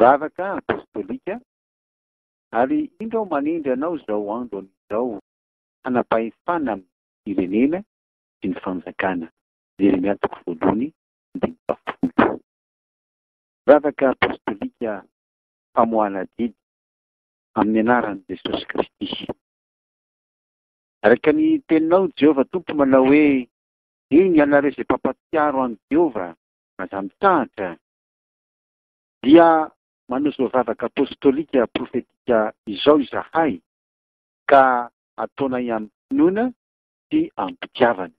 Vavaka apostolika, Ary indro aho manendry anao izao andro anio izao hanam-pahefana amin'ny firenena sy ny fanjakana. Jeremia toko voalohany andininy fahafolo. Vavaka apostolika famoahana didy amin'ny anaran'i Jesosy Kristy. Araka ny teninao, Jehovah Tompo manao hoe, Eny, ianareo izay mpampahatsiaro an'i Jehovah, aza mitsahatra. Dia manao izao vavaka apostolika profetika izao izahay, ka ataonay amim-pinoana sy amim-pitiavana.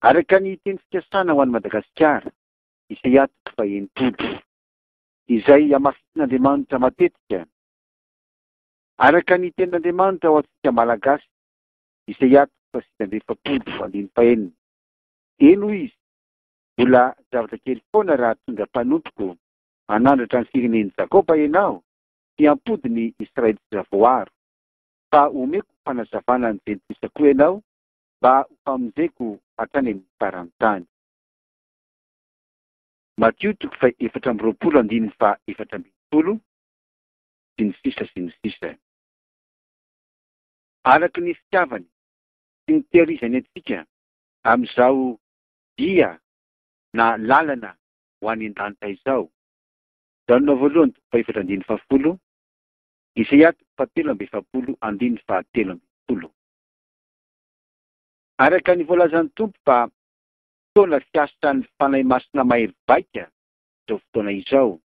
Araka ny teny fikasana ho an'i Madagasikara, Isaia toko faha-60, izay hamafisin'Andriamanitra matetika, araka ny tenin'Andriamanitra ho antsika Malagasy, Isaia toko faha-49 andininy fahenina, Eny hoy izy, mbola zavatra kely foana raha tonga mpanompoko hanandratra ny firenen'i Jakoba ianao sy hampody ny Israelita voaaro, fa homeko fanazavana ny jentilisa koa ianao mba ho famonjeko hatrany amin'ny faran'ny tany. Matio toko faha-24 andininy faha-14, sy ny sisa sy ny sisa. Araka ny fitiavany sy ny tehirizany antsika amin'izao dia na lalana ho any an-danitra izao. Jaona voalohany toko fahefatra andininy fahafolo, Isaia toko fahatelo amby efapolo andininy fahatelo ambin'ny folo. Araka ny voalazan'ny Tompo fa fotoana fiasan'ny Fanahy Masina mahery vaika izao fotoana izao,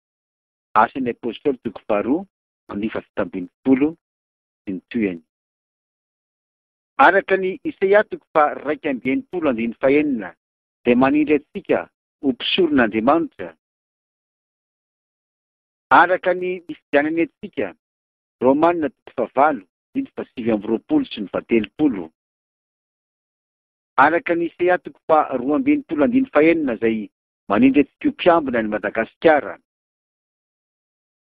Asan'ny Apostoly toko faharoa andininy faha-17 sy ny tohiny. Araka ny Isaia toko faha-61 andininy fahenina izay manindry antsika ho mpisoron'Andriamanitra, araka ny nifidianany antsika, Romana toko fahavalo andininy faha-29 sy ny faha-30. Araka ny Isaia toko faha-62 andininy fahenina izay manindry antsika ho mpiambina an'i Madagasikara.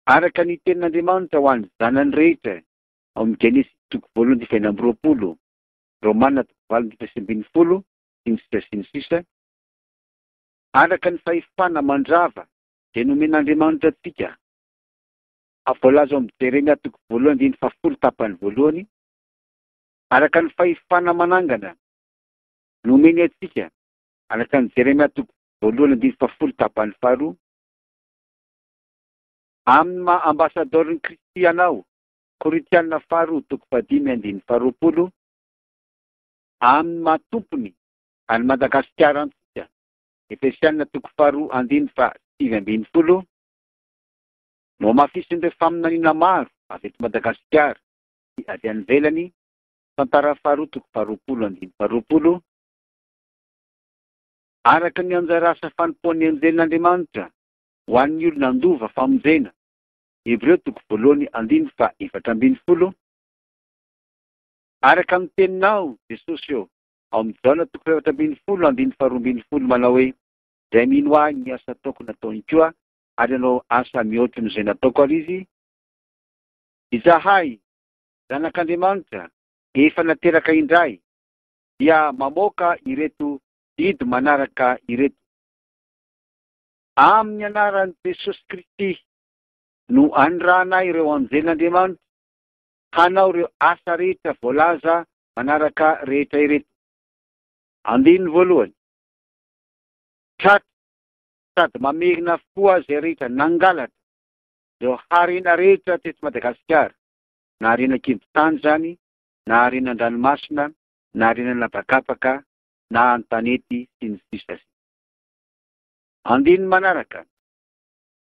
Araka ny tenin'Andriamanitra ho an'ny zanany rehetra ao amin'ny Genesisy toko voalohany andininy faha-26, Romana toko valo andininy faha-19, sy ny sisa sy ny sisa. Araka ny fahefana mandrava izay nomen'Andriamanitra antsika, voalaza ao amin'ny Jeremia toko voalohany andininy fahafolo tapany voalohany, araka ny fahefana manangana nomeny antsika, araka ny Jeremia toko voalohany andininy fahafolo tapany faharoa, amin'ny maha ambasadaoron'i Kristy anao, Korintiana faharoa toko fahadimy andininy faharoapolo, amin'ny maha tompony an'i Madagasikara antsika, Efesiana toko faharoa andininy faha-19, nohamafisin'ireo faminaniana maro avy eto Madagasikara sy avy any ivelany, Tantara faharoa toko faharoapolo andininy faharoapolo, araka ny anjara asa fanompoan'ny anjelin'Andriamanitra ho an'ny olona handova famonjena, Hebreo toko voalohany andininy faha-14, araka ny teninao, Jesosy ô, ao amin'ny Jaona toko faha-14 andininy faha-12 manao hoe, Izay mino Ahy, ny asa ataoko nataony koa, ary hanao asa mihoatra noho izay nataoko ary izy. Izahay, zanak'Andriamanitra, efa nateraka indray, dia mamoaka ireto didy manaraka ireto. Amin'ny anaran'i Jesosy Kristy no anirahanay ireo anjelin'Andriamanitra hanao ireo asa rehetra voalaza manaraka rehetra ireto. Andininy voalohany. Tratra sady mamerina avokoa izay rehetra nangalatra ireo harena rehetra teto Madagasikara, na harena an-kibon-tany izany, na harena an-dranomasina, na harena an'habakabaka, na an-tanety, sy ny sisa. Andininy manaraka.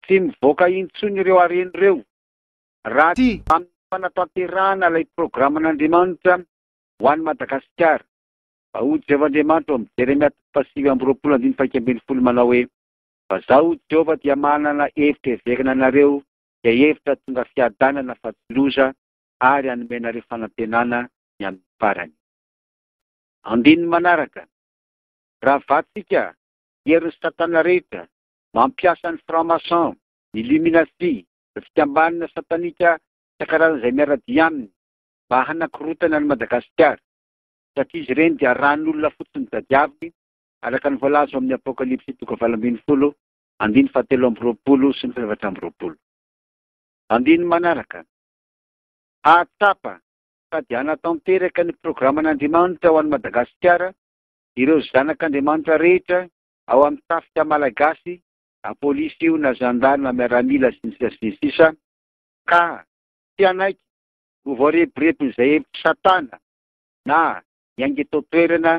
Tsy mivoaka intsony ireo harena ireo raha tsy amin'ny fanatanterahana ilay programan'Andriamanitra ho an'i Madagasikara. Fa hoy Jehovah Andriamanitra ao amin'ny Jeremia toko faha-29 andininy faha-11 manao hoe, Fa Izaho Jehovah dia manana hevitra heverina anareo, dia hevitra tonga fiadanana fa tsy loza, ary hanome anareo fanantenana ny amin'ny farany. Andininy manaraka. Raha vatsika herin'ny satana rehetra, mampiasa ny franc-maçon, ny illuminati, ireo fikambanana satanika isan-karazany izay miara-dia aminy mba hanakorotana an'i Madagasikara, satria izy ireny dia ran'olona fotsiny tadiaviny, araka ny voalaza ao amin'ny Apokalypsy toko 18. Andininy fahatelo amby roapolo sy ny faha-24. Andininy manaraka. Hahatsapa sady hanatanteraka ny programan'Andriamanitra ho an'i Madagasikara ireo zanak'Andriamanitra rehetra ao amin'ny tafika malagasy, na polisy io na zandary na miaramila sy ny sisa sy ny sisa, ka tsy hanaiky ho voarebirebin'izay hevitr'i Satana na hiainga eto an-toerana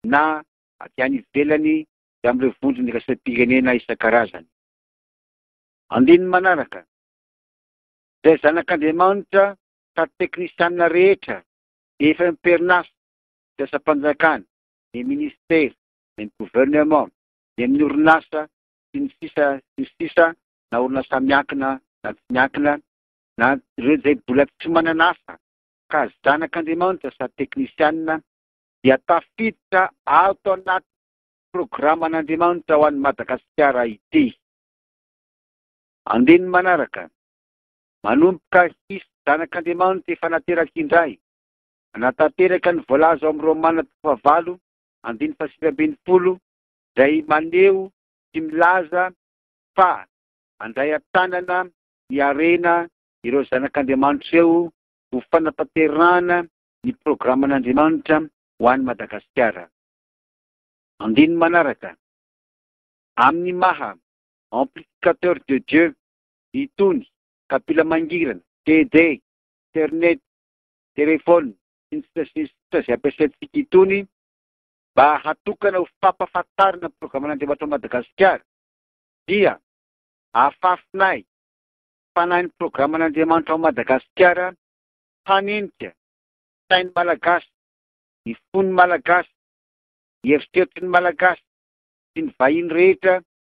na avy any ivelany avy amin'ireo vondrona iraisam-pirenena isan-karazany. Andininy manaraka, Izay zanak'Andriamanitra sady teknisianina rehetra efa am-perinasa, mpiasam-panjakana, ny ministera, ny gouvernement, ny amin'ny orinasa, sy ny sisa sy ny sisa na orinasa miankina na tsy miankina, na ireo izay mbola tsy manana asa ka zanak'Andriamanitra sady teknisianina dia tafiditra ato anaty programan'Andriamanitra ho an'i Madagasikara ity. Andininy manaraka, Manomboka hisy zanak'Andriamanitra efa nateraka indray, hanatanteraka ny voalaza ao amin'ny Romana toko fahavalo andininy faha-19 izay maneho sy milaza fa handray an-tanana ny harena ireo zanak'Andriamanitra ireo ho fanatanterahana ny programan'Andriamanitra ho an'i Madagasikara. Andininy manaraka, Amin'ny maha amplificateur de Dieu itony kapila mangirana, CD, internet, telephone, sy ny sisa sy ny sisa izay ampiasaintsika itony mba hatokana ho fampahafantarana ny programan'Andriamanitra ao Madagasikara dia afafinay fanahin'ny programan'Andriamanitra ao Madagasikara hanenika sain'ny Malagasy, ny fon'ny Malagasy, ny eritreritry ny Malagasy sy ny vahiny rehetra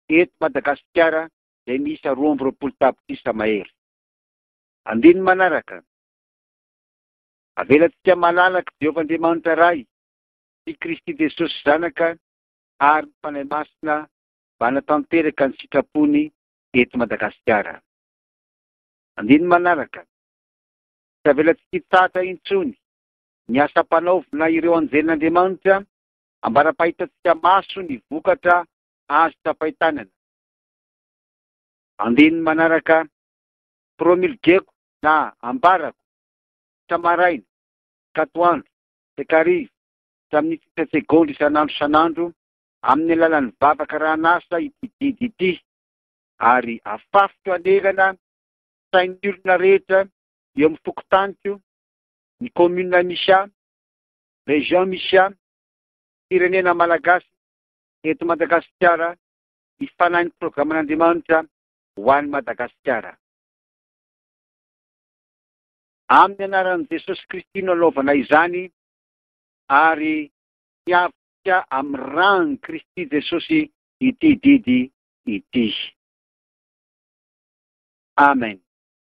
eto Madagasikara izay miisa 22 tapitrisa mahery. Andininy manaraka, Avelantsika malalaka Jehovah Andriamanitra Ray sy Kristy Jesosy Zanaka ary ny Fanahy Masina mba hanatanteraka ny sitrapony eto Madagasikara. Andininy manaraka, Tsy avelantsika hitsahatra intsony ny asa ampanaovina ireo anjelin'Andriamanitra ambara-pahitantsika maso ny vokatra azo tsapain-tanana. Andininy manaraka, Promulgueko na ambarako isa-maraina, isak'atoandro, isak'hariva, hatramin'ny isan-tsegondra isan'andro isan'andro, amin'ny alalan'ny vavaka rahan'asa ity didy ity, ary afafiko hanerana sain'ny olona rehetra eo amin'ny fokontaniko, ny commune Misia, région Misia, firenena malagasy eto Madagasikara, ny fanahin'ny programan'Andriamanitra ho an'i Madagasikara. Amin'ny anaran'i Jesosy Kristy no anaovana izany ary tiavintsika amin'ny ran'i Kristy Jesosy ity didy ity. Amen.